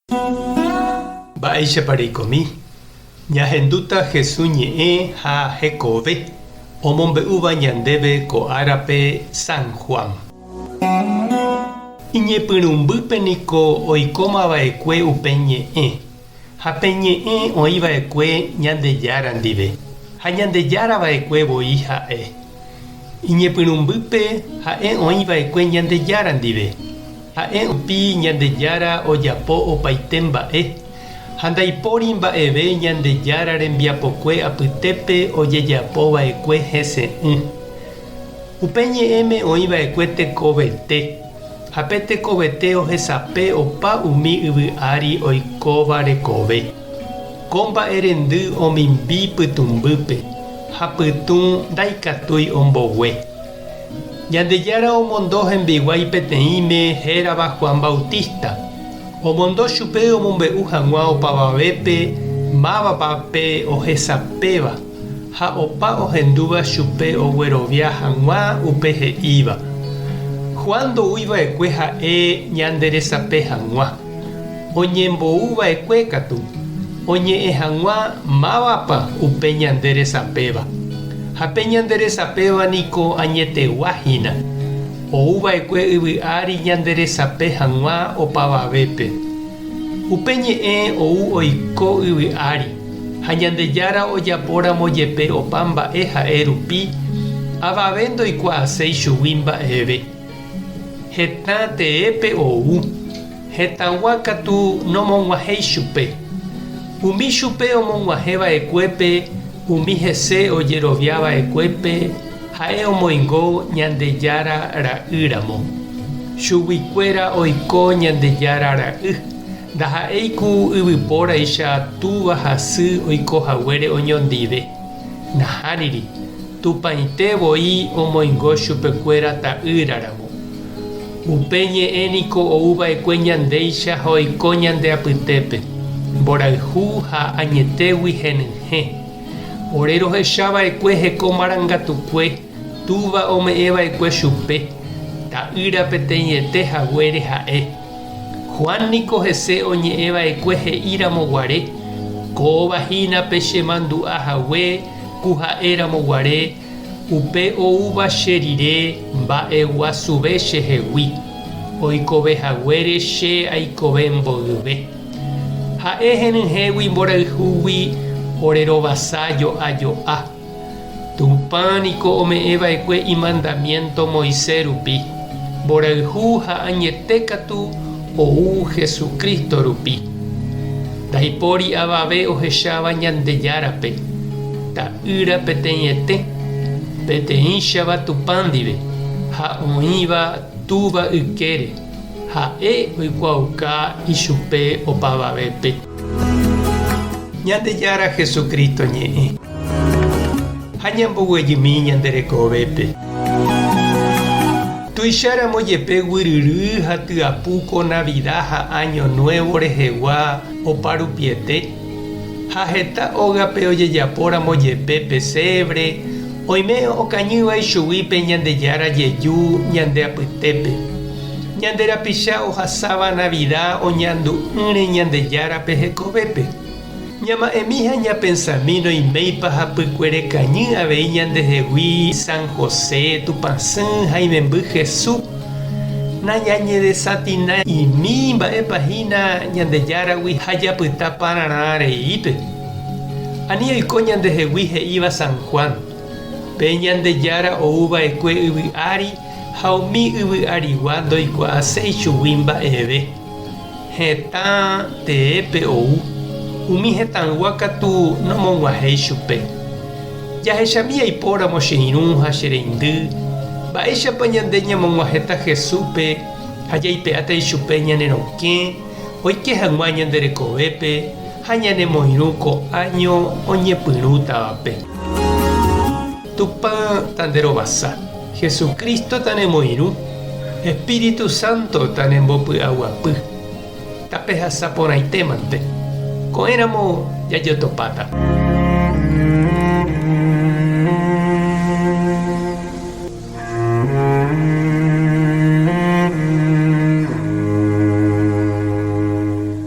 Mba'éichapa reikomi? Ñahendúta Hesu ñe'ẽ ha hekove omombe'úva ñandéve ko árape San Juan. Iñepyrũmbýpe niko oikómava'ekue upe ñe'ẽ, ha pe ñe'ẽ oĩva'ekue Ñandejára ndive, ha Ñandejára va'ekue voi ha'e. Iñepyrũmbýpe ha'e oĩva'ekue Ñandejára ndive. Ha'e rupi Ñandejára ojapo opaite mba'e, ha ndaipóri mba'eve Ñandejára rembiapokue apytépe ojejapo va'ekue hese'ỹ. Upe ñe'ẽme oĩ va'ekue tekovete, ha pe tekovete ohesape opa umi yvy ári oikóva rekove. Ko mba'e rendy omimbi pytũmbýpe, ha pytũ ndaikatúi ombogue. Ñandejára omondo hembiguái peteĩme hérava Juan Bautista. Omondo chupe omombe'u hag̃ua opavavépe mávapa pe ohesapéva ha opa ohendúva chupe oguerovia hag̃ua upe he'íva. Juan ndoúi va'ekue ha'e ñanderesape hag̃ua, oñembou va'ekue katu oñe'ẽ hag̃ua mávapa upe ñande resapéva. Ha pe ñande resapéva niko añetegua hína, ou va'ekue yvy ári ñande resape hag̃ua opavavépe. Upe ñe'ẽ ou oiko yvy ári, ha Ñandejára ojapóramo jepe opa mba'e ha'e rupi, avave ndoikuaaséi chugui mba'eve. Hetã teépe ou, hetãgua katu nomog̃uahẽi chupe. Umi chupe omog̃uahẽ va'ekuépe, umi hese ojerovia va'ekuépe, ha'e omoingo Ñandejára ra'y ramo. Chuguikuéra oiko Ñandejára ra'y, ndaha'éi ku yvypóraicha túva ha sy oiko haguére oñondive. Nahániri, Tupãite voi omoingo chupekuéra ta'ýra ramo. Upe ñe'ẽ niko ou va'ekue ñandéicha ha oiko ñande apytépe, mborayhu ha añetégui henyhẽ. Ore rohecha va'ekue heko marangatukue Túva ome'ẽ va'ekue chupe, ta'ýra peteĩete haguére ha'e. Juan niko hese oñe'ẽ va'ekue he'i ramo guare, Kóva hína pe che mandu'a hague ku ha'e ramo guare, upe oúva che rire mba'eguasuve che hegui, oikove haguére che aikove mboyve. Ha'e henyhẽgui mborayhúgui ore rovasa jo'a jo'a. Tupã niko ome'ẽ va'ekue imandamiénto Moisés rupi, mborayhu ha añete katu ou Jesucristo rupi. Ndaipóri avave ohecháva Ñandejárape, Ta'ýra peteĩete, peteĩchava Tupã ndive ha oĩva Túva ykére, ha'e oikuaauka ichupe opavavépe. Ñandejára Jesucristo ñe'ẽ. Ha ñamboguejymi ñande rekovépe. Tuicháramo jepe guyryry ha tyapu ko Navida ha Áño Nuévo rehegua oparupiete, ha heta ógape ojejapóramo jepe pesebre, oime okañýva ichugui pe Ñandejára jeju ñande apytépe. Ñande rapicha ohasáva Navida oñandu'ỹre Ñandejárape hekovépe. Ñama'ẽmi ha ñapensami noiméipa hapykuere kañy avei ñandehegui San José, Tupãsy ha imemby Hesu. Nañañedesatina'imi mba'épa hína Ñandejáragui ha japyta pararã reípe. Ani oiko ñandehegui he'íva San Juan, Pe Ñandejára ou va'ekue yvy ári ha umi yvy arigua ndoikuaaséi chugui mba'eve. Hetã teépe ou, umi hetãygua katu nomog̃uahẽi chupe. Jahechami aipóramo che irũ ha che reindy, mba'éichapa ñande ñamog̃uahẽta Jesúspe ha jaipe'áta ichupe ñane rokẽ oike hag̃ua ñande rekovépe ha ñanemoirũ ko áño oñepyrũtavape. Tupã tanderovasa, Jesucristo tanemoirũ, Espíritu Santo tanembopy'aguapy. Tapehasa porãitémante. Ko'ẽramo jajotopáta.